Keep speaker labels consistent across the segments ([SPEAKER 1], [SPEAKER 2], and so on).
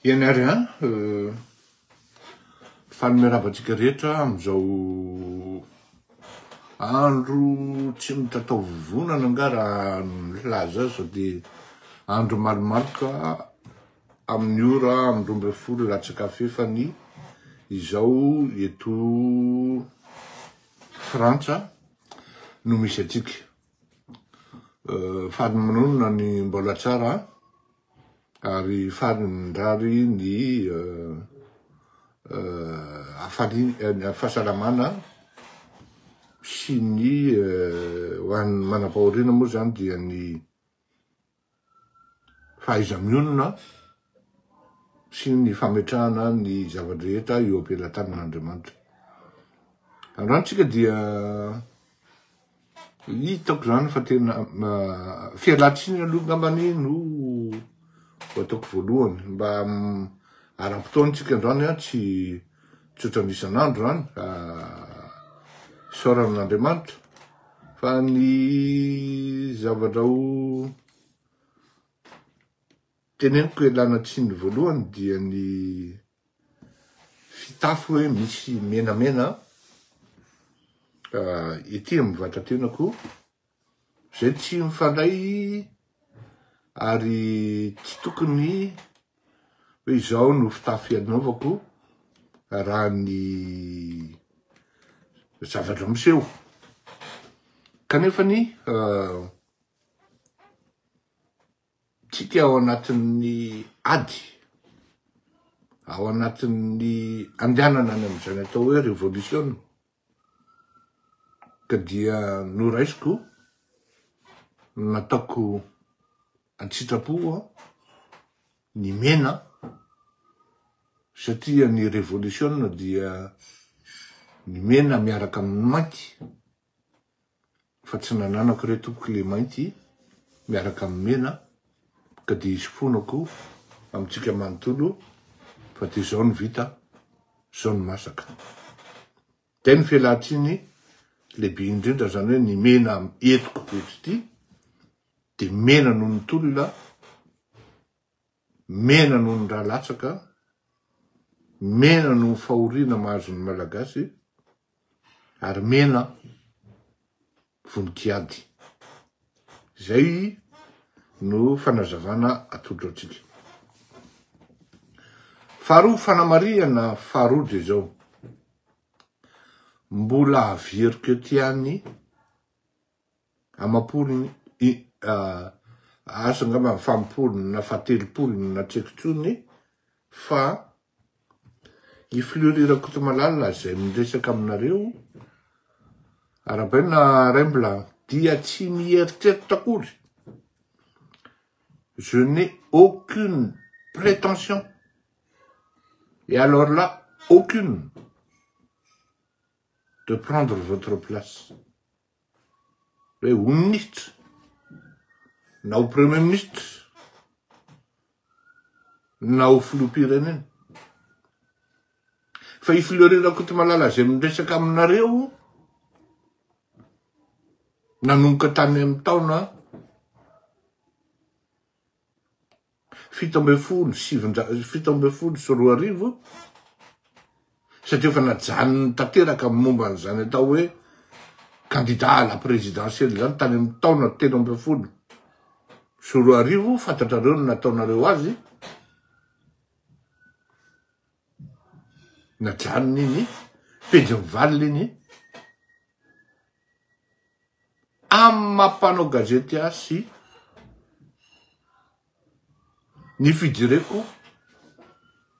[SPEAKER 1] Eny ary an, faly miarahaba antsika rehetra amin'izao andro tsy mitatao vovonana angaha raha milaza azy fa dia andro malomaloka amin'ny ora amin'ny 12 latsaka fefany izao eto Frantsa no misy antsika. Faly manonona ny mbola tsara ary faly mirary ny hafaliana, fahasalamana sy ny ho an'ny manam-pahoriana moa zany dia ny fahaiza-mionona sy ny fametrahana ny zava-drehetra eo am-pelatanan'Andriamanitra. Androany tsika dia Hitako zany fa tena fialantsiny aloha ngambany no ho ataoko voalohany mba ara-potoana tsika androany an, tsy tsy ohatran'ny isan'andro zany, isaorana an'Andriamanitra fa ny zavatra ho teneniko ialana tsiny voalohany dia ny fitafy hoe misy menamena ety amin'ny vatatenako izay tsy mifandray ary tsy tokony hoe izao no fitafy anaovako raha ny zavatra miseho kanefa ny Tsika ao anatin'ny ady, ao anatin'ny andehanana any amin'izany atao hoe revolisiona, ka dia noraisiko, nataoko an-tsitrapo ny mena, satria ny revolisiona dia ny mena miaraka amin'ny mainty. Fa tsy nananako re tompoko le mainty miaraka amin'ny mena ka dia isofonako amintsika manontolo fa dia zao no vita, zao no masaka. Dia ny fialantsiny lehibe indrindra zany hoe ny mena entiko eto ity dia mena noho ny tolona, mena noho ny ra latsaka, mena noho ny fahoriana mahazo ny Malagasy, ary mena vonon-kiady. Izay no fanazavana atolotro antsika. Faharoa, fanamarihana faharoa dia izao, mbola averiko eto ihany amam-polony, asa angamba faha-polony na faha-telopolony na tsy haiko intsony fa I Fleury Rakotomalala izay miresaka aminareo, arahabaina Rembla, dia tsy mieritreritra akory, je n'ai aucune prétention, et alors là, aucune, de prendre votre place. Hoe ho minisitra, na ho premier ministre, na ho filoham-pirenena. Fa i Fleury Rakotomalala izay miresaka aminareo, nanomboka tany amin'ny taona 2017, satria efa najanony tanteraka ny momba an'izany atao hoe candidat à la présidentielle izany tany amin'ny taona 2013, fantatrareo ny nataonareo azy, najanony iny, pejy mivalona iny, amin'ny maha mpanao gazety ahy sy ny fijereko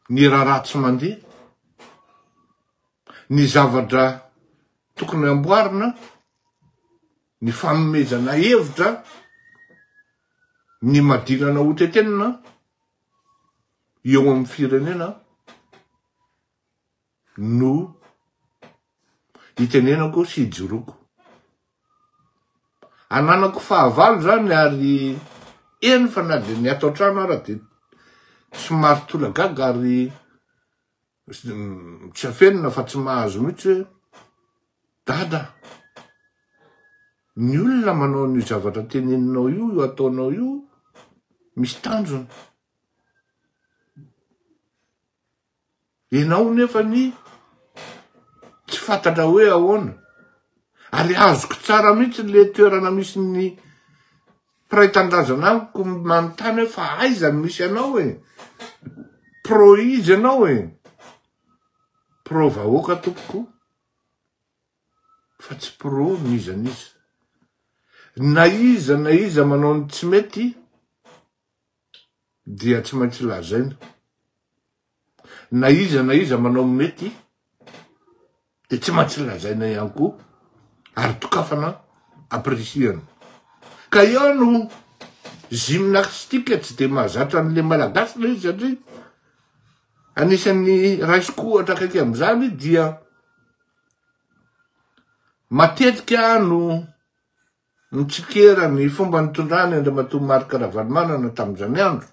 [SPEAKER 1] ny raharaha tsy mandeha, ny zavatra tokony amboarina, ny fanomezana hevitra, ny madilana hotetenina eo amin'ny firenena no itenenako sy ijoroako. Ananako fahavalo zany ary eny fa na dia ny ato an-trano ara dia somary tolagaga ary tsy afenina fa tsy mahazo mihitsy hoe dada ny olona manao an'io zavatra teneninao io, io ataonao io misy tanjona. Enao nefany tsy fantatra hoe ahoana. Ary azoko tsara mihitsy le toerana misy ny mpiray tanindrazana amiko manontany hoe fa aiza no misy anao e? Pro iza ianao e? Pro vahoaka tompoko fa tsy pro n'iza n'iza. Na iza na iza manao ny tsy mety dia tsy maintsy lazaina. Na iza na iza manao ny mety dia tsy maintsy lazaina ihany koa ary dokafana ampirisihana. Ka eo no gymnastique tsy dia mahazatra an'le Malagasy le izy satria anisan'ny raisiko ohatra akaiky amin'izany dia matetika no Nitsikera ny fomba nitondrany Andriamatoa Marc Ravalomanana tamin'izany andro,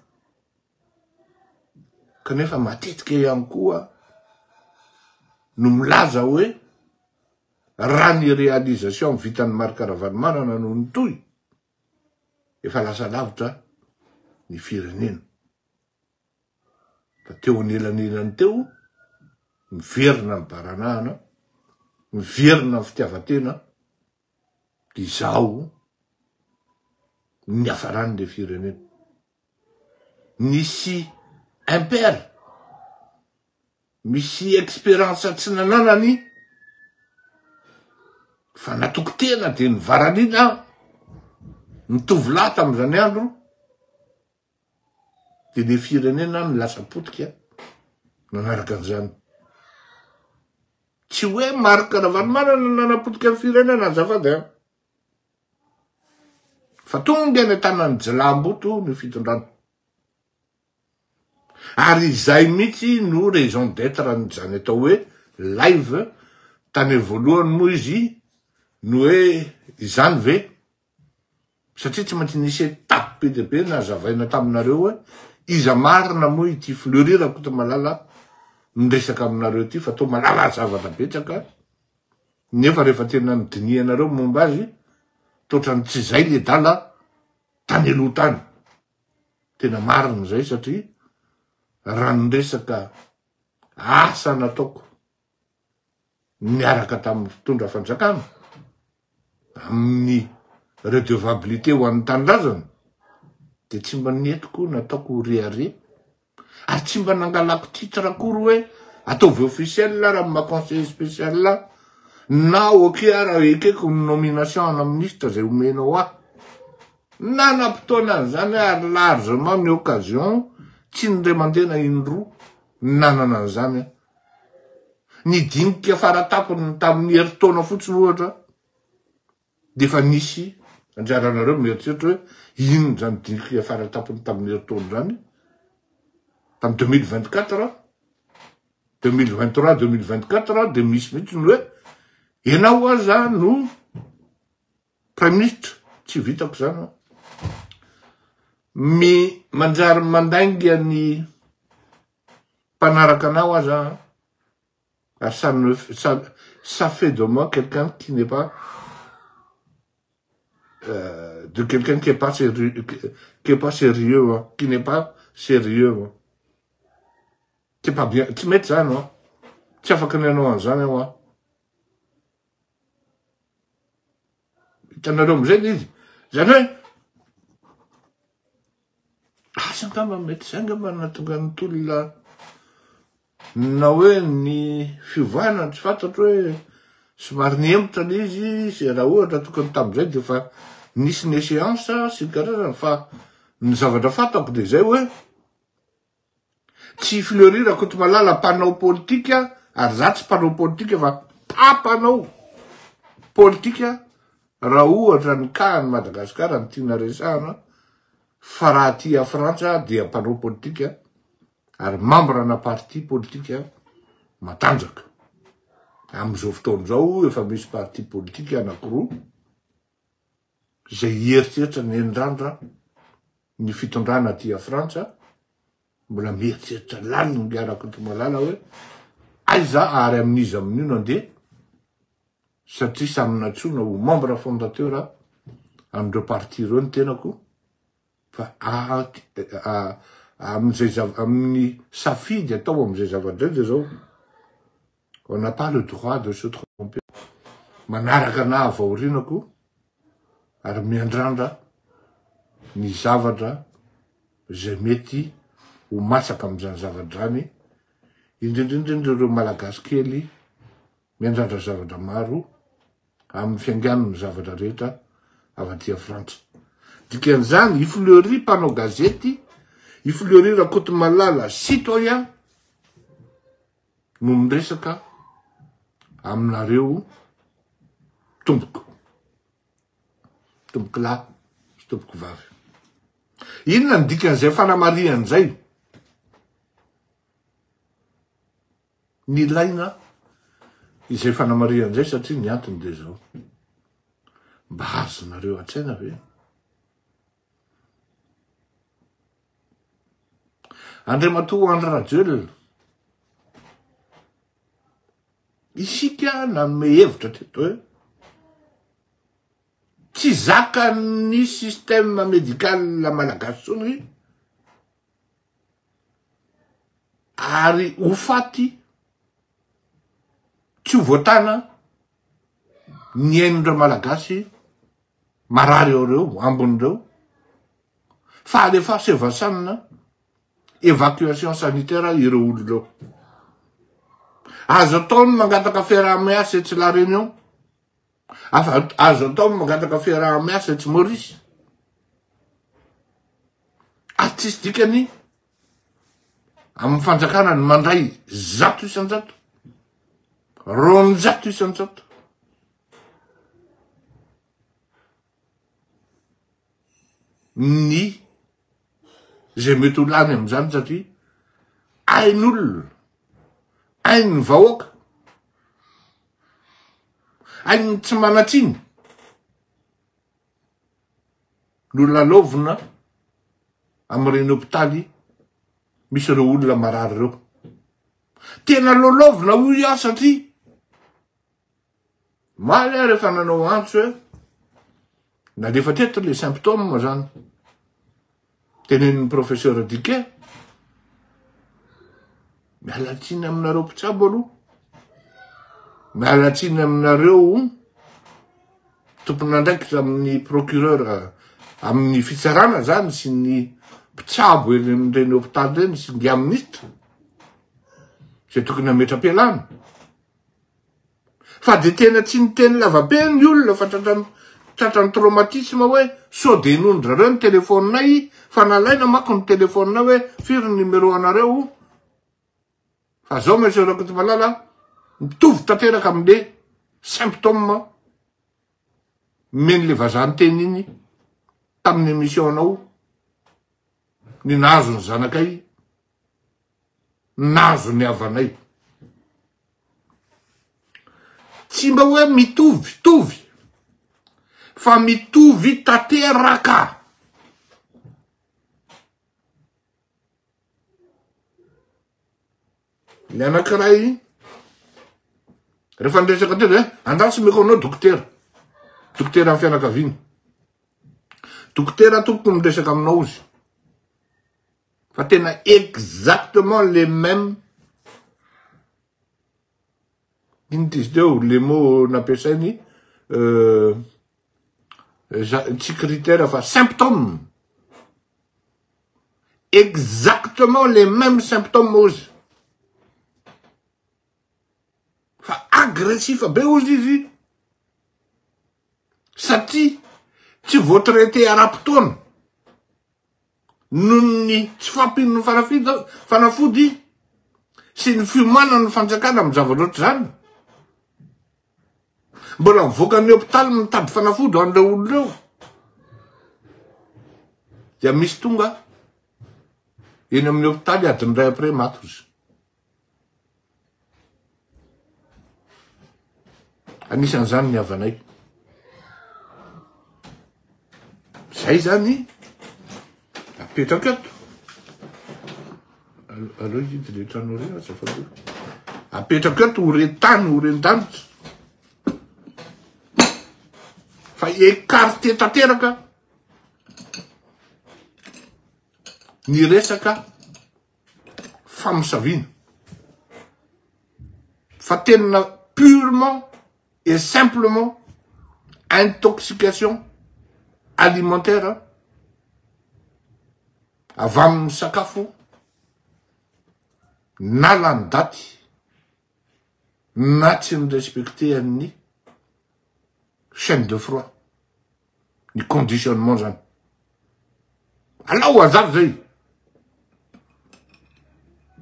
[SPEAKER 1] kanefa matetika ihany koa no milaza hoe raha ny réalisation vitan'i Marc Ravalomanana no nitohy, efa lasa lavitra ny firenena. Fa teo anelanelany teo, miverina ny baranahana, miverina ny fitiavan-tena, Izaho niafarany le firenena. Nisy impair, misy experience tsy nananany fa natoky tena de nivaranina ny tovolahy tamizany andro de le firenena no lasa potika nanaraka an'izany. Tsy hoe Marc Ravalomanana no nanapotika ny firenena azafady an. Fa tonga any an-tanan'ny jilamboto ny fitondrana. Ary izay mihitsy no raison d'être an'izany atao hoe live tany voalohany moa izy no hoe izany ve Satria tsy maintsy nisy étape be dia be nazavaina taminareo hoe iza marina moa ity Fleury Rakotomalala miresaka aminareo ity fa toa malala zavatra betsaka nefa rehefa tena nodinihanareo momba azy toatrany tsy izay le dala tany aloha tany. Tena marina izay satria raha niresaka asa nataoko niaraka tamin'ny mpitondra fanjakana amin'ny redevabilité ho an'ny tanindrazana de tsy mba nentiko nataoko ho rehareha ary tsy mba nangalako titre akory hoe ataovy officiel raha maha conseiller spécial na ok ara ekeko ny nomination ana ministre zay omenao ahy nanam-potoana an'izany ary largement ny occasion tsy nindray mandeha na indroa nanana an'izany aho Ny dinika faratapony tamin'ny herintaona fotsiny ohatra dia efa nisy anjaranareo mieritreritra hoe inona izany dinika faratapony tamin'ny herintaona izany tamin'ny 2024 2023 2024 dia misy mihitsy ny hoe ianao aza no Praiminisitra, tsy vitako izany an. Mi manjary mandainga ny mpanaraka anao aza an. Ary ça ne ça ça fait de moi quelqu'un qui n'est pas euh, de quelqu'un qui est pas sérieux qui est pas sérieux hein, qui n'est pas sérieux hein. C'est pas bien, tsy mety zany an. Tsy afaka ny hanao an'izany aho an. Hitanareo amizay le izy. Zany hoe asa angamba mety zay angamba nahatonga ny tolona na hoe ny fiovana tsy fantatro hoe somary nihemotra le izy sy raha ohatra tokony tamizay de efa nisy ny échéance sy ny karazany fa ny zavatra fantako de zay hoe Tsy Fleury Rakotomalala mpanao politika ary za tsy mpanao politika fa mpampanao politika raha ohatra ny cas any Madagascar no tiana resahana fa raha aty a Frantsa dia mpanao politika ary membre ana parti politika matanjaka. Amin'izao fotoana izao efa misy parti politika anakiroa izay hieritreritra ny hendrandra ny fitondrana aty a Frantsa, mbola mieritreritra lalina ingahy Rakotomalala hoe aiza ary amin'iza amin'io no andeha satria samy nantsoina ho membre fondateur an'ireo parti ireo ny tenako fa amin'izay zava, amin'ny safidy atao amin'izay zavatra izay dia zao, on n'a pas le droit de se tromper. Manaraka anah avy aorianako ary miandrandra ny zavatra izay mety ho masaka amin'izany zavatra izany, indrindra indrindra ireo Malagasy kely miandrandra zavatra maro amin'ny fianganon'ny zavatra rehetra avy aty Frantsa. Dikan'izany, i Fleury mpanao gazety, i Fleury Rakotomalala citoyen no miresaka aminareo tompoko. Tompoko lahy sy tompoko vavy. Inona ny dikan'izay fanamarihana izay? Nilaina izay fanamarihana izay satria ny antony dia izao. Mba azonareo an-tsaina ve? Andriamatoa Andry Rajoelina, isika nanome hevitra teto hoe tsy zakan'ny système médical malagasy intsony ary ho faty tsy ho voatana ny ain'ireo Malagasy marary ao ireo, ambiny ireo, fa alefaso evasanina, évacuation sanitaire ireo olo ireo. Azo atao ny mangataka fiaraha-miasa etsy La Réunion, azo atao ny mangataka fiaraha-miasa etsy Maurice. Ary tsisy dikany amin'ny fanjakana ny mandray 100%, 200% ny izay mety ho lany amin'izany satria ain'olona, ain'ny vahoaka, ain'ny tsy manan-tsiny no lalaovina amin'ireny hopitaly misy ireo olona marary ireo. Tena lalaovina hoy aho satria omaly aho rehefa nanao antso hoe nalefa teto le symptôme zany tenenin'ny professeur Diquet, miala tsiny aminareo mpitsabo aloha, miala tsiny aminareo tompon'andraikitra amin'ny procureur amin'ny fitsarana zany sy ny mpitsabo eny amin'ireny hopitaly ireny sy ny ministre izay tokony hametra-pialana. Fa de tena tsy niteny lavabe ny olona fa tratran'ny tratran'ny traumatisme hoe sao de henoin-dRareo ny telefaoninay fa nalaina manko ny telefaoninay hoe firy ny numéro anareo fa zao monsieur Rakotomalala mitovy tanteraka amle symptôme omen'le vazaha niteny iny tamin'ny émission anao ny nahazo ny zanakay nahazo ny havanay. Tsy mba hoe mitovitovy fa mitovy tanteraka. Ny anankiray rehefa niresaka teo de andraso omeko anao dokotera, dokotera amin'ny fianakaviana. Dokotera tompoko miresaka aminao izy. Fa tena exactement les mêmes ino ty izy teo le mot nampiasainy euh, tsy critère fa symptôme exactement les mêmes symptômes ozy fa agressif be ozy izy satria tsy voatraité ara-potoana noho ny tsy fahampian'ny fanafody sy ny fiomanan'ny fanjakana amin'ny zavatra ohatr'izany. Mbola mivoaka ny hopitaly mitady fanafody ho an'ireo olona ireo. Dia misy tonga eny amin'ny hopitaly adiny iray après maty izy. Anisan'izany ny havanay. Zay zany apetrako eto. Aleo hidy le trano re azafady. Apetrako eto ho ren-tany, ho ren-danitra. Fa écarté tanteraka. ny resaka famosaviana fa tena purement et simplement intoxication alimentaire avy amin'ny sakafo na lany daty na tsy ni-respecter an'ny chaine de froid, ny conditionnement zany. Alao hazava zay.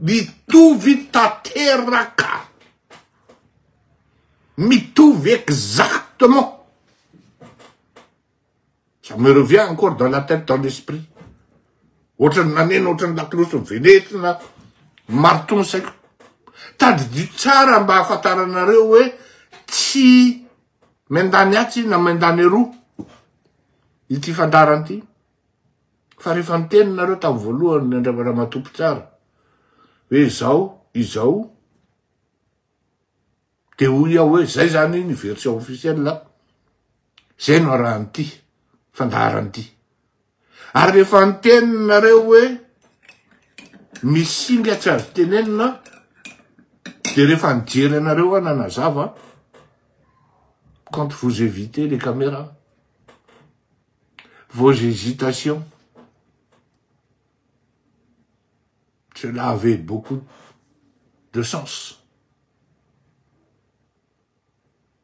[SPEAKER 1] Mitovy tanteraka. Mitovy exactement. Ça me revient encore dans la tête, dans l'esprit. Ohatran'ny naneno, ohatran'ny lakolosy mivenetina, marteau ny saiko. Tadidio tsara mba hahafantaranareo hoe tsy miandany atsy na miandany aroa ity fandaharana ity. Fa rehefa niteny nareo tamin'ny voalohany Andriamanamatoa Mpitsara hoe izao, izao, De hoy aho hoe zay zany ny version officielle, zay no arahan'ity fandaharana ity. Ary rehefa niteny nareo hoe misy singa tsy azo tenenina, de rehefa nijery anareo aho nanazava, quand vous évitez les caméras, vos hésitations, cela avait beaucoup de sens.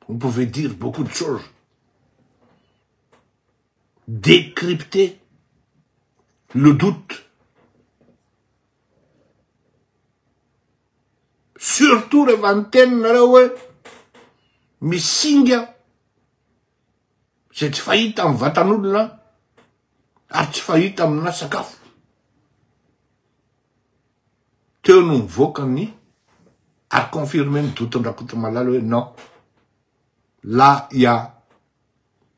[SPEAKER 1] On pouvait dire beaucoup de choses. Décrypter le doute. Surtout rehefa niteny nareo hoe misy singa izay tsy fahita amin'ny vatan'olona ary tsy fahita amina sakafo. Teo no mivoaka ny ary confirmer ny doute-n-dRakotomalala hoe non, là il y a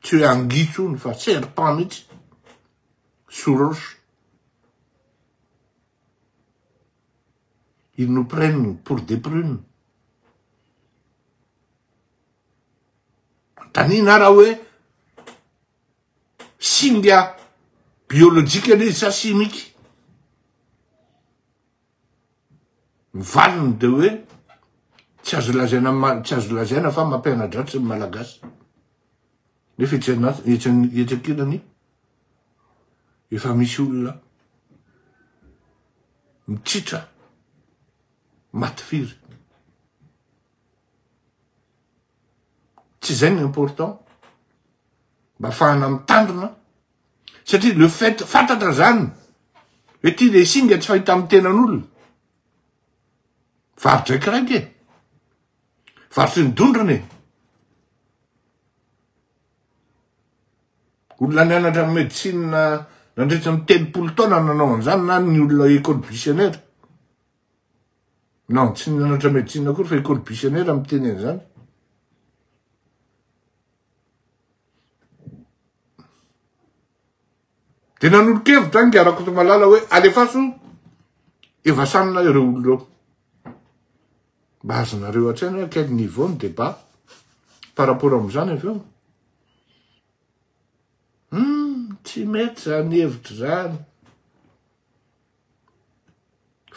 [SPEAKER 1] tsy hoe anguille intsony fa serpent mihitsy sous roche. Ils nous prennent pour des prunes. Antanina ara hoe singa biolojika le izy sa simika? Ny valiny de hoe tsy azo lazaina tsy azo lazaina fa mampiana-dratsy ny Malagasy. Nefa etsy anaty etsy etsy ankilany efa misy olona mitsitra maty firy. Tsy zay ny important mba afahana mitandrina satria le fait fantatra zany hoe ty le singa tsy fahita amin'ny tenan'olona varodraikiraiky e varotry ny dondrona e olona nianatra ny médecine nandritra ny 30 taona nanao an'izany na ny olona école buissonnaire Non, tsy nianatra médecine akory fa école buissonnaire miteny an'izany. De nanolo-kevitra ange Rakotomalala hoe alefaso Evasanina ireo olona ireo. Mba azonareo an-tsaina hoe quel niveau ny débat par rapport amin'izany avy eo. Hum, tsy mety zany hevitra zany.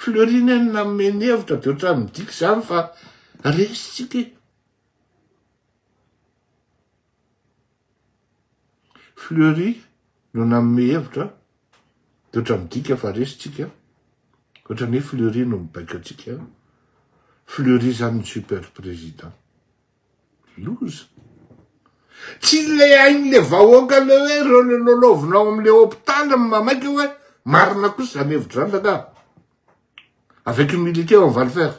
[SPEAKER 1] Fleury ne no nanome ny hevitra de ohatran'ny midika izany fa resy tsika e. Fleury no nanome hevitra de ohatran'ny midika fa resy tsika. Ohatran'ny hoe Fleury no mibaiko antsika. Fleury zany ny super président. Loza. Tsy le hain'le vahoaka le hoe reo le lolovinao ao amle hôpital ny mamaika hoe marina kosa zany hevitra zany rangah. Avec humilité on va le faire.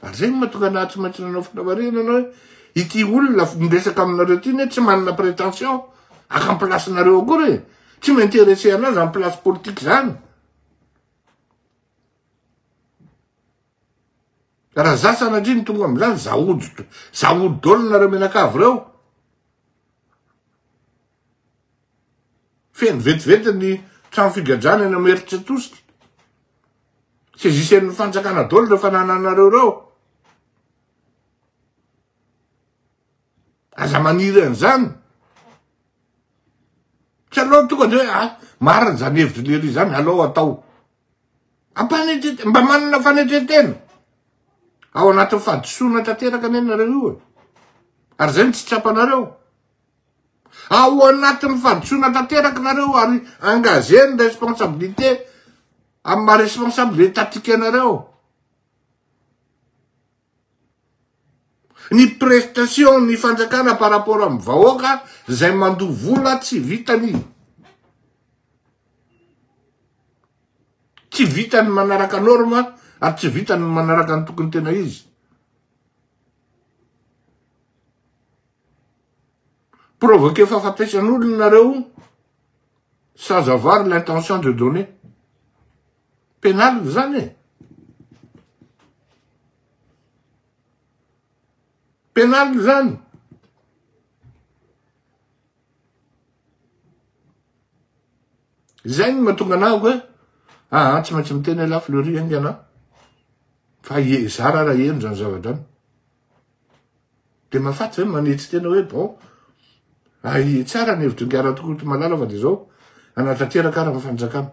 [SPEAKER 1] Ary zay no mahatonga anah tsy maintsy nanao fanamarihana anao hoe ity olona miresaka aminareo ity ne tsy manana prétention haka ny place-nareo akory e. Tsy mi-intéresser anah zany place politique zany. Raha za sanatria ny tonga amizany, zaody, zaody daholo nareo mianakavy reo. Feno vetivety ny trano figadrana eny Imerintsiatosika. Saisisen'ny fanjakana daholo reo fanananareo reo. Aza maniry an'izany. Tsy aleo tonga de hoe ah, marina zany hevitry lery zany, aleo atao. Ampanetren-tena, mba manana fanetren-tena. Ao anatin'ny fahadisoana tanteraka anie nareo io e. Ary zay no tsy tsapanareo. Ao anatin'ny fahadisoana tanteraka nareo ary engagé ny responsabilité amin'ny maha responsable étatique anareo. Ny prestation ny fanjakana par rapport amin'ny vahoaka zay mandoa vola tsy vitany. Tsy vitany manaraka norme ary tsy vitany manaraka ny tokony tena izy. Provoquer fahafatesan'olona nareo sans avoir l'intention de donner. Pénal zany e. Pénal zany. Zay no mahatonga anah hoe aa tsy maintsy miteny elah Fleury haingana fa zara raha heno zany zavatra zany. De mahafaty ve manetsy tena hoe bon ay tsara ny hevitry Ingahy Rakotomalala fa de zao hanatanteraka ara ny fanjakana.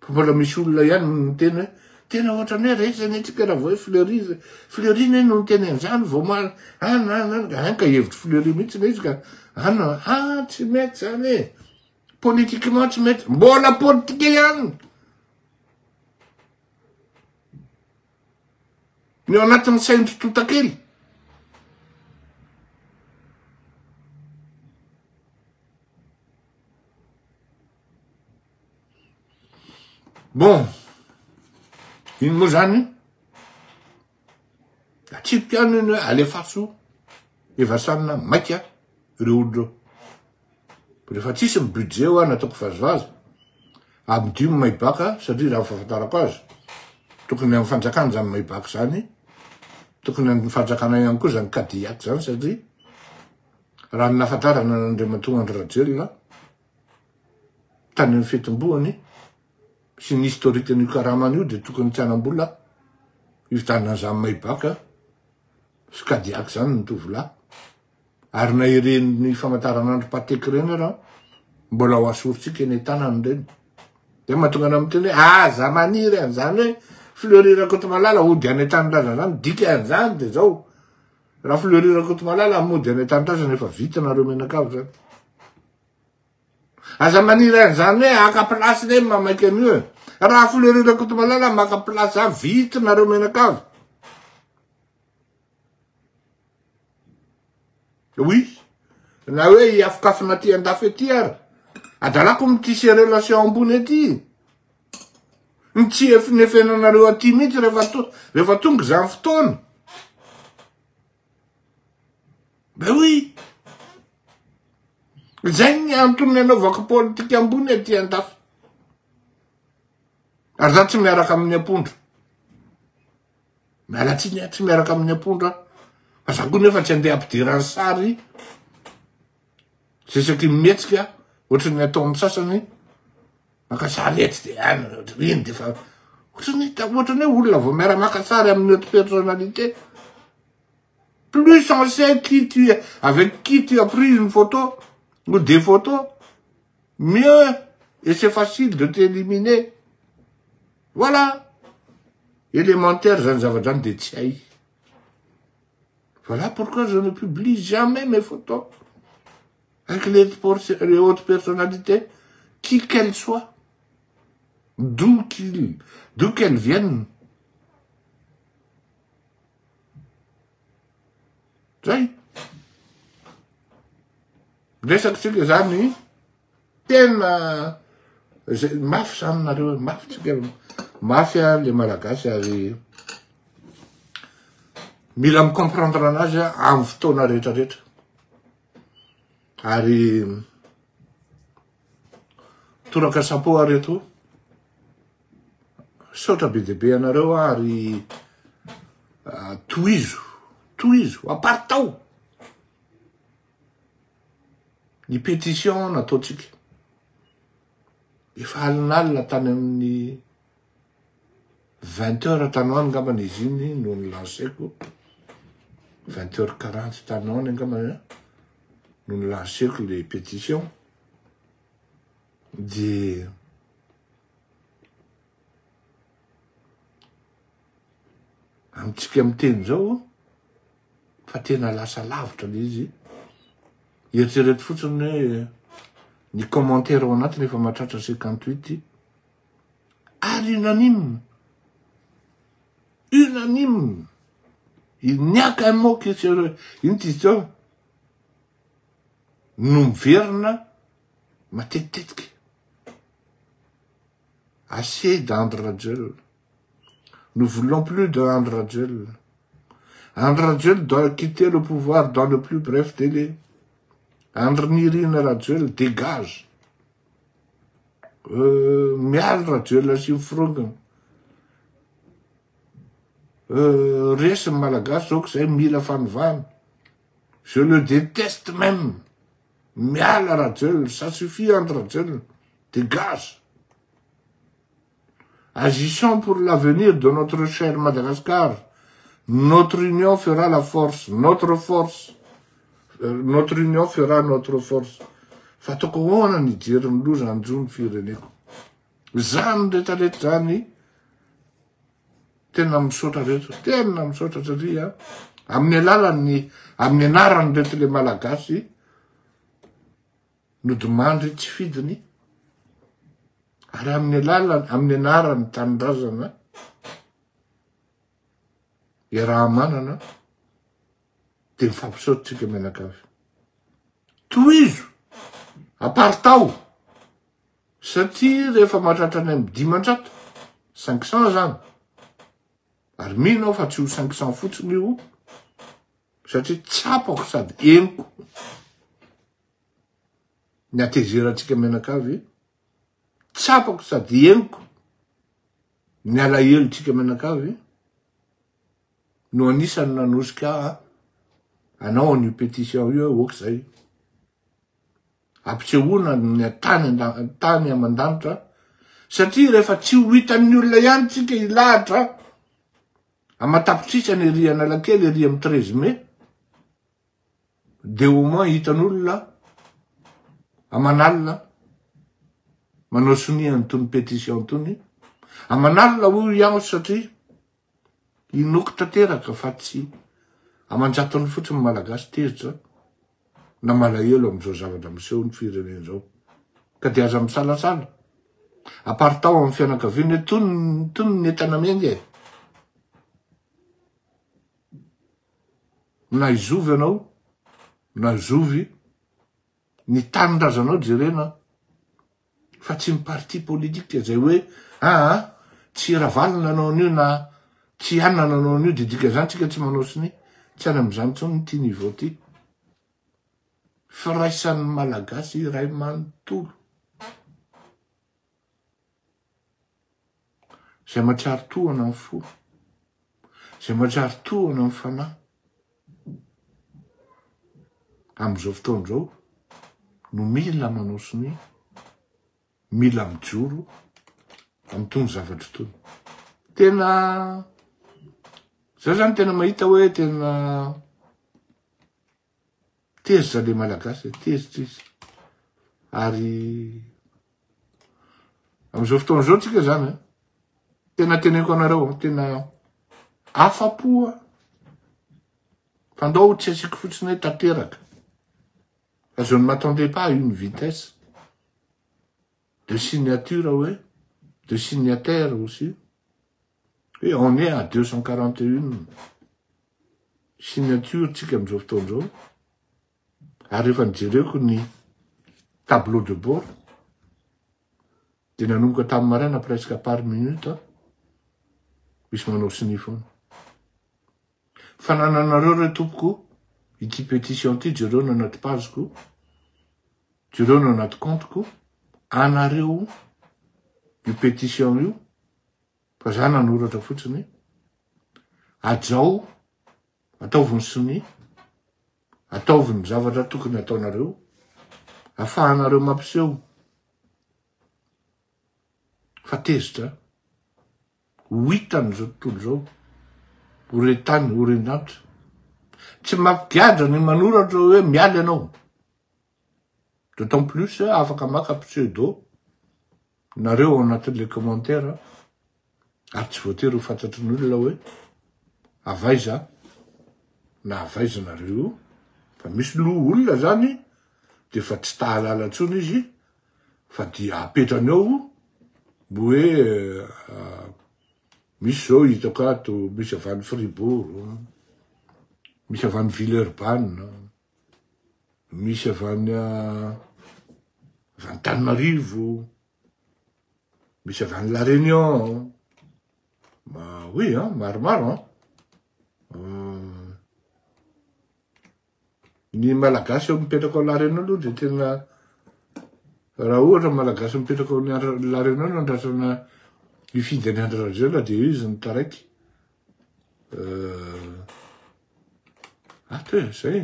[SPEAKER 1] Fa mbola misy olona ihany miteny hoe tena ohatran'ny hoe resy anie tsika raha vao hoe Fleury, Fleury anie no niteny an'izany vao ma an an an, an ka hevitry Fleury mihitsy ilay izy ka an an tsy mety zany e, politiquement tsy mety, mbola politika ihany ny ao anatin'ny sain-dry tontakely. Bon, iny moa zany, atsipiko ihany iny hoe alefaso Evasanina maika ireo olona ireo. Rehefa tsisy ny budget hoa nataoko vazivazy, amidio ny Maybach satria raha ny fahafantarako azy, tokony amin'ny fanjakana zany Maybach zany, tokony amin'ny fanjakana ihany koa zany Cadillac zany satria raha ny nahafantarana an'Andriamatoa Andry Rajoelina, tany amin'ny fitomboany sy ny historique an'io karamany io dia tokony tsy hanam-bola hividianana an'izany Maybach sy Cadillac izany ny tovolahy. Ary na ireny famantaranandro Patek ireny ara mbola ho asorintsika eny an-tanany ireny. Dia mahatonga anao miteny hoe aza maniry an'izany hoe Fleury Rakotomalala hody any an-tanindrazana izany, dikan'izany dia izao. Raha Fleury Rakotomalala mody any an-tanindrazana efa vita nareo mianakavy izany. Aza maniry an'izany hoe haka place ne mamaika an'io e. Raha Fleury Rakotomalala maka place zany vita nareo mianakavy. Oui. Na hoe hiafokafona aty andafy aty ary. Adalako mi-tisser relation ambony aty. Ny tsy efinefenanareo aty mihitsy rehefa to rehefa tonga izany fotoana. Ben oui. Izay ny antony nanaovako politika ambony aty andafy. Ary za tsy miaraka amin'ny ampondra. Miala tsiny aho, tsy miaraka amin'ny ampondra aho. Fa za koa nefa tsy andeha hampidirany sary zesaky ny mihetsika ohatry ny ataon'ny sasany maka sary etsy de any ohatry iny de fa ohatry ny ohatry ny hoe olona vao miara-maka sary amin'ny haute personnalité. Plus on sait qui tu es, avec qui tu as pris une photo ou des photos, mieux et c'est facile de t'éliminer. Voilà. Élémentaire zany zavatra zany de tsy hay. Voilà pourquoi je ne publie jamais mes photos avec les, les hautes personnalités, qui qu'elles soient, d'où qu'ils, d'où qu'elles viennent. Zay. Resaky tsika zany tena zay mafy zany nareo mafy tsika mafy a le malagasy ary mila mi comprendre anazy amin'ny fotoana rehetra rehetra ary toraka sapo ary eto Misaotra be dia be anareo aho ary tohizo, tohizo, aparitao ny pétition nataontsika. Efa alinalina tany amin'ny vingt heures tany ho any angambany izy iny no ni-lanceko, vingt heures quarante tany ho any angambany no ni-lanceko le pétition. Dia amintsika miteny izao fa tena lasa lavitra le izy. Eritrereto fotsiny hoe ny commentaire ao anatiny efa mahatratra 58 ary unanime. Unanime. Il n'y a qu'un mot qui se... Ino ty izy teo? No miverina matetitetika. Assez d'Andry Rajoelina. Nous voulons plus de Andry Rajoelina. Andry Rajoelina doit quitter le pouvoir dans le plus bref délai. Andry Nirina Rajoelina dégage. Euh, mialy Rajoelina sy ny firongony. Euh, resy ny Malagasy zao zay mila fanovana. Je le déteste même. Miala Rajoelina, ça suffit Andry Rajoelina. Dégage. Agissons pour l'avenir de notre cher Madagascar. Notre union fera la force, notre force. Euh, notre union fera notre force. Fa ataoko ahoana ny hijery ny loza hanjo ny fireneko. Zany retraretra zany tena misaotra reto, tena misaotra satria amin'ny alalan'ny amin'ny anaran'ny reto le Malagasy nodimandry tsy fidiny ary amin'ny alalan amin'ny anaran'ny tanindrazana iaraha-manana dia mifampisaotra tsika mianakavy. Tohizo, aparitao, satria rehefa mahatratra any amin'ny 500, 500 zany, ary mino aho fa tsy ho 500 fotsiny io, satria tsapako sady henoko ny hatezerantsika mianakavy, tsapako sady henoko ny alahelontsika mianakavy, no anisany nanosika ahy hanao an'io pétition io hoe ok zay. Ampisehoana ny tany tany aman-danitra satria rehefa tsy ho hitan'ny olona ihany tsika hilahatra aman-tapitrisany ery Analakely ery amin'ny 13 mai de au moins hitan'olona aman'alina manao sonia an'itony pétition itony aman'alina hoy aho satria Inoako tanteraka fa tsy aman-jatony fotsiny ny Malagasy tezitra na malahelo amin'izao zavatra miseho ny firenena izao. Ka dia aza misalasala. Aparitao amin'ny fianakaviana hoe tony, tony ny entana miainga e. Na izovy ianao, na zovy, ny tanindrazanao jerena. fa tsy ny parti politique zay hoe aa tsy Ravalo nanao an'io na tsy anona nanao an'io de dikan'izany tsika tsy manao sonia, tsy any amin'izany intsony ity niveau ty. Firaisan'ny Malagasy iray manontolo. Izay mahatsiaro tohana ny fo, izay mahatsiaro tohana ny fanahy. Amin'izao fotoana izao no mila manao sonia, mila mijoro amin'itony zavatra itony. Tena, za zany tena mahita hoe tena Tezitra le Malagasy e, tezitra izy. Ary am'izao fotoana izao tsika zany e, tena teneniko anareo, tena afa-po aho. Fa ndao tsy asiako fotsiny hoe tanteraka. Fa je ne m'attendais pas à une vitesse de signature hoe, de signataire aussi. Hoe on est à 241 signature tsika amizao fotoana zao ary rehefa nijereko ny tableau de bord de nanomboka tamin'ny maraina presque par minute misy manao sonia foana. Fanananareo re tompoko ity pétition ity jereo ny anaty page-ko, jereo ny anaty compte-ko, anareo io pétition io fa za nanoratra fotsiny, hajao, ataovy ny sonia, ataovy ny zavatra tokony ataonareo, afahanareo mampiseho fa tezitra ho hitan'izao tontolo izao, ho re tany, ho ren-danitra. Tsy mampigadra ny manoratra hoe miala ianao. D'autant plus afaka maka pseudo. Nareo ao anatin'le commentaire ary tsy voatery ho fantatry ny olona hoe avy aiza na avy aiza nareo io fa misy loha olona zany de efa tsy tahalala intsony izy fa dia apetrany eo mbo hoe misy zao hitako ato misy avy any Fribourg, misy avy any Villeurbanne, Misy avy any avy Antananarivo, misy avy any La Réunion, oui an, maromaro an. Ny Malagasy eo mipetraka ao La Réunion aloha dia tena raha ohatra Malagasy mipetraka ao La Réunion no andrasana hifidy an'i Andry Rajoelina dia eo izy no taraiky. Ato e, zay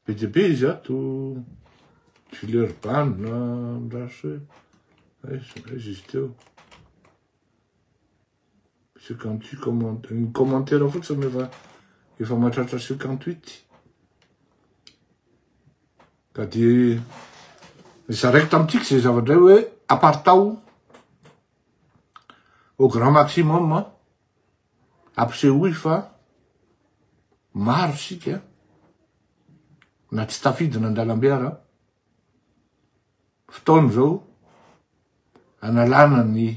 [SPEAKER 1] be dia be izy ato, Villeurbanne, andraso e, aiza aiza izy teo, 58 commentaires, ny commentaire fotsiny efa efa mahatratra 58, ka dia zaraiko tamintsika izay zavatra izay hoe apartao au grand maximum Ampisehoy fa maro isika na tsy tafidina an-dalambe ara, fotoana izao analana ny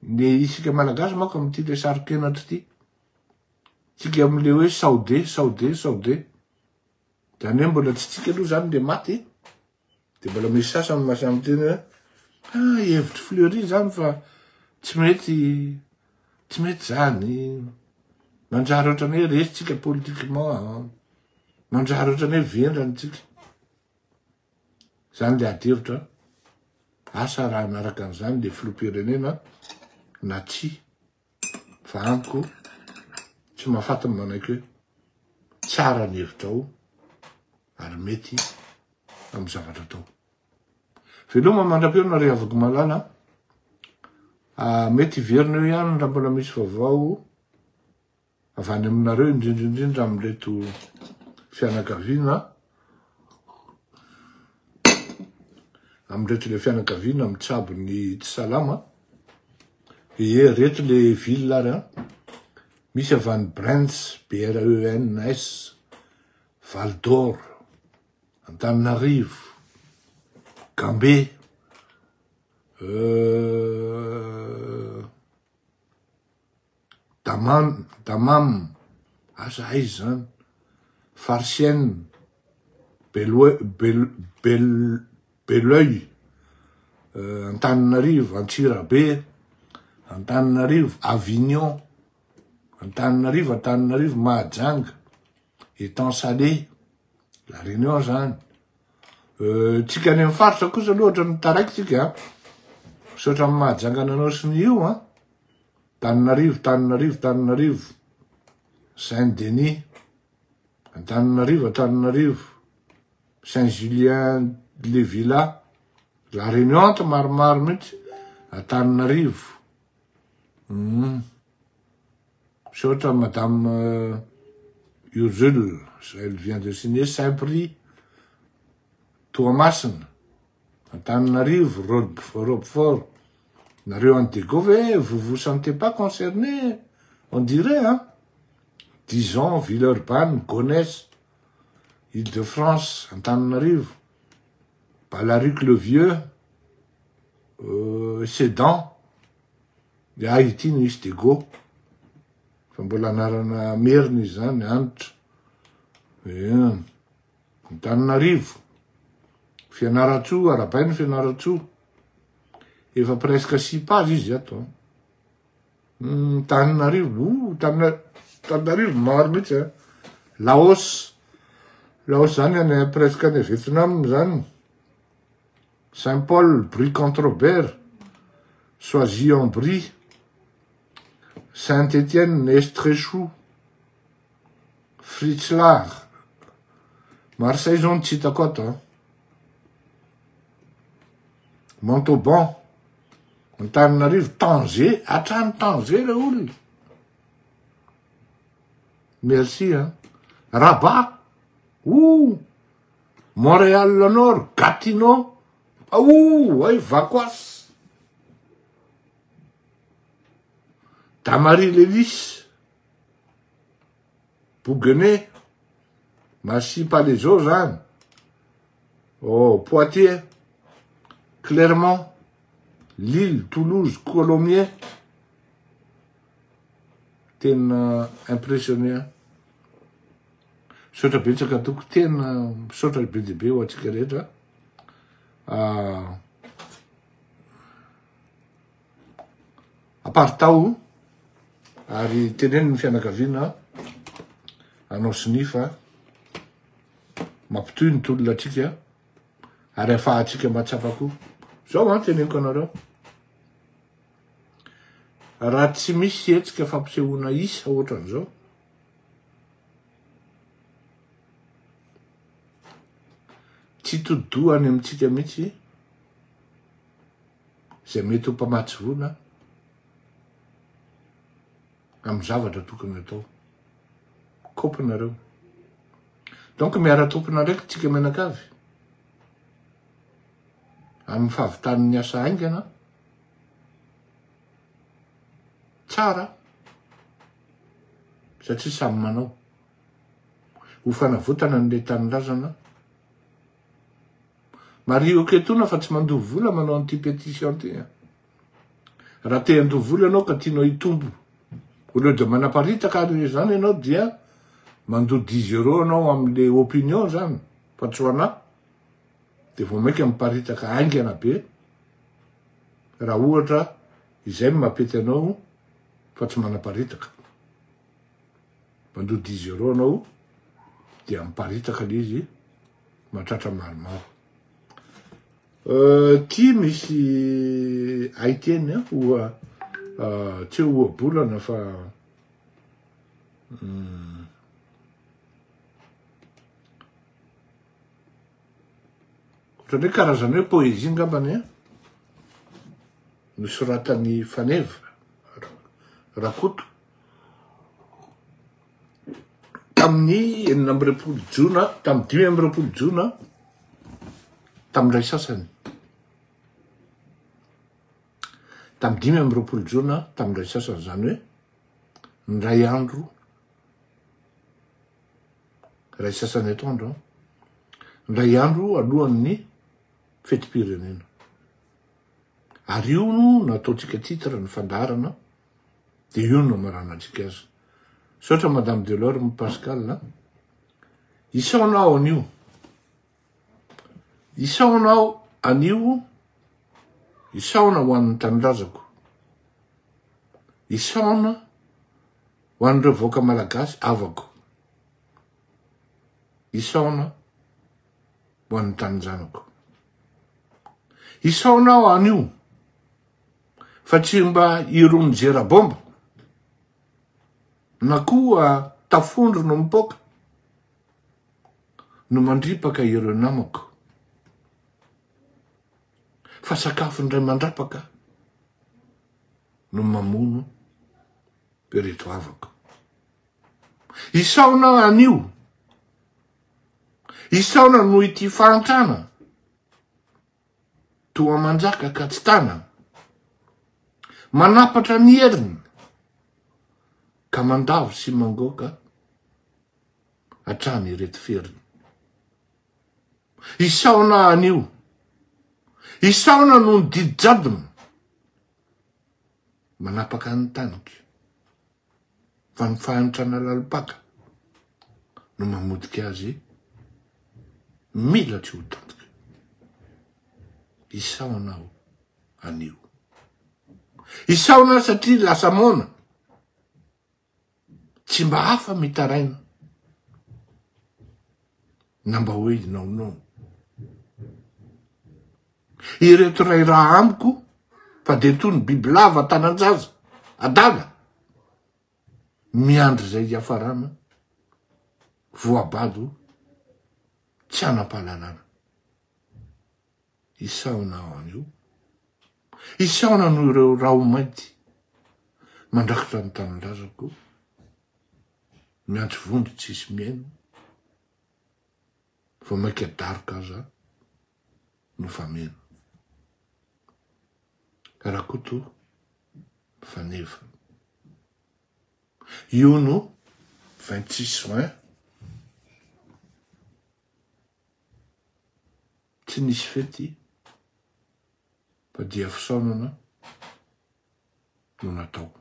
[SPEAKER 1] ny isika malagasy manko amin'ity le saro-kenatra ity, tsika amin'le hoe saode, saode, saode, zany hoe mbola tsy tsika aloha zany le maty De mbola misy sasany mahasahy miteny hoe ah hevitry Fleury zany fa tsy mety tsy mety zany, manjary ohatrany hoe resy tsika politiquement, manjary ohatrany hoe vendrana tsika. Zany le ady hevitra, asa raha hanaraka an'izany le filoham-pirenena na tsia, fa amiko tsy mahafaty ny manaiky hoe tsara ny hevitrao ary mety amin'ny zavatra atao. Veloma mandra-pihaona ry havako malala a. Mety hiverina eo ihany raha mbola misy vaovao avy any aminareo, indrindra indrindra amin'ireto fianakaviana, amin'ireto le fianakaviana mitsabo ny tsy salama. Ie, reto le ville ary an. Misy avy any Brens, B-R-E-N-S, Val d'Or, Antananarivo, Gambe, Daman, Damam, asa aiza zany, Farciennes, Beloe, Bel, Bel, Belœil, Antananarivo, Antsirabe, Antananarivo, Avignon, Antananarivo, Antananarivo, Mahajanga, Étang Salé, La Réunion zany. Euh, tsika any amin'ny faritra kosa aloha ohatran'ny taraiky tsika a. Misaotra amin'ny Mahajanga nanao sy ny io a. Tananarivo, Tananarivo, Tananarivo. Saint Denis. Antananarivo, Antananarivo. Saint Julien les Villas. La Réunion ato maromaro mihitsy. Antananarivo. Hum. Misaotra Madame Ursule, elle vient de signer Saint-Prix, Toamasina, Antananarivo, Roquefort, nareo any Diego ve vous vous sentez pas concerné on dirait hein, Dijon, Villeurbanne, Gonesse, Île-de-France, Antananarivo, Balaruc le Vieux, euh, Sedan, Dia ity no izy Diego. Fa mbola anarana merina izy zany, Hanitra. Ien. Antananarivo. Fianarantsoa, arahabaina Fianarantsoa. Efa presque six pages izy ato an. Hmm, Tananarivo, oh, Tananarivo maro mihitsy an. Laos. Laos zany any presque any Vietnam zany. Saint Paul, Brie-Controbert, Soisy-en-Brie, Saint Etienne, Estréchou, Fritzlar, Marseille zao no tsy hitako ato an. Montauban, Antananarivo, Tanger, hatrany Tanger le olona. Merci an. Rabat, ouh, Montréal Nord, Gatineau. Aouh, ay Vacoas. Damary Lelis. Bouguenais. Massy Palaiseau zany. Oh, Poitiers. Clermont. Lille, Toulouse, Colomiers. Tena impressionné aho. Misaotra betsaka tompoko, tena misaotra be dia be ho antsika rehetra. Ah, aparitao ary teneno ny fianakaviana anao sonia fa mampitohy ny tolona antsika ary afahantsika mahatsapa koa. Zao an teneniko anareo. Raha tsy misy hetsika fampisehoana isa ohatran'izao, tsy hitodi-doha any amintsika mihitsy izay mety ho mpamatsy vola amin'ny zavatra tokony atao. Kopy nareo. Donc miara-tompon'andraikitra tsika mianakavy amin'ny fahavitan'ny asa haingana. Tsara satria samy manao ho fanavotana an'ilay tanindrazana. Marihiko etoana fa tsy mandoa vola manao an'ity pétition ity a. Raha te handoa vola ianao ka tianao hitombo au lieu de manaparitaka ary izany ianao dia mandoa dix euros ianao amin'le opinion zany fa tsy ho anah dia vao mainka miparitaka haingana be raha ohatra izay no mampety anao fa tsy manaparitaka. Mandoa dix euros anao dia miparitaka le izy mahatratra maromaro. Euh, ty misy haiteny an, oha euh, tsy hoe ohabolana fa hmm, Ohatran'ny hoe karazana hoe poésie angambany an, nosoratan'i Faneva Rakoto tamin'ny 26 jona, tamin'ny 25 jona tamin'ny iray sasany. Tamin'ny 25 jona tamin'ny iray sasany, izany hoe ny iray andro Iray sasany atoandro an. Indray andro alohan'ny fetim-pirenena. Ary io no nataontsika titre ny fandaharana dia io no namaranantsika azy. Misaotra Madame Delorme Pascal a. Isaona aho anio. Isaona aho anio. Isaona ho an'ny tanindrazako. Isaona Ho an'ireo vahoaka malagasy havako, hisaona ho an'ny taninjanako. Hisaona aho anio fa tsy mba irony zera bomba na koa tafondro no mipoaka no mandripaka ireo namako fa sakafo indray mandrapaka no mamono ireto havako. Hisaona anio. Hisaona noho ity fahantrana toa manjaka ka tsy tana. Manapatra ny heriny ka mandavo sy mangoaka hatrany ireto feriny. Hisaona anio. Hisaona noho ny didy jadona. Manapaka ny taniko fa ny fahantrana lalim-paka no mamotika azy mila tsy ho tantiko. Isaona aho anio. Isaona aho satria lasa moana. Tsy mba hafa mitaraina na mba hoe inaonao. Ireto ray raha amiko fa de toy ny bibilava tanan-jaza, adala, miandry izay hiafarana, voabado tsy hanam-pahalalana. Hisaona aho anio. Hisaona noho ireo raho-mainty mandrakotra ny tanindrazako, miantso vonjy tsisy mihaino, vao mainka daroka aza no fameno. Rakoto Faneva. Io no 26 juin tsy nisy fety fa dia fisaonana no natao.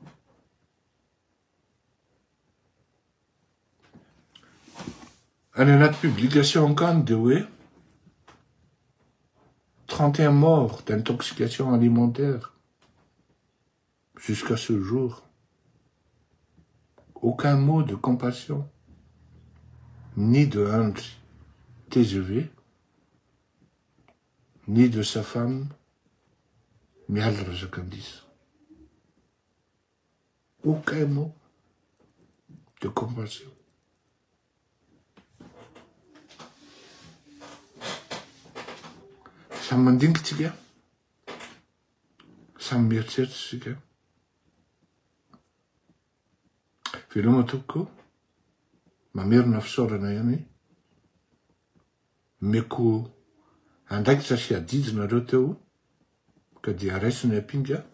[SPEAKER 1] Any anaty publication ankany dia hoe 31 morts d'intoxication alimentaire jusqu'à ce jour. Aucun mot de compassion, ni de Andry TGV, ni de sa femme Mialy Razakandisa. Aucun mot de compassion. Samy mandinika tsika, samy mieritreritra tsika. Veloma tompoko, mamerina fisaorana ihany. Omeko andraikitra sy adidy nareo teo ka dia raiso ny ampinga,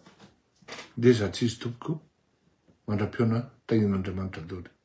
[SPEAKER 1] ngeza tsy izy tompoko, mandra-pihaona tahian'Andriamanitra doly.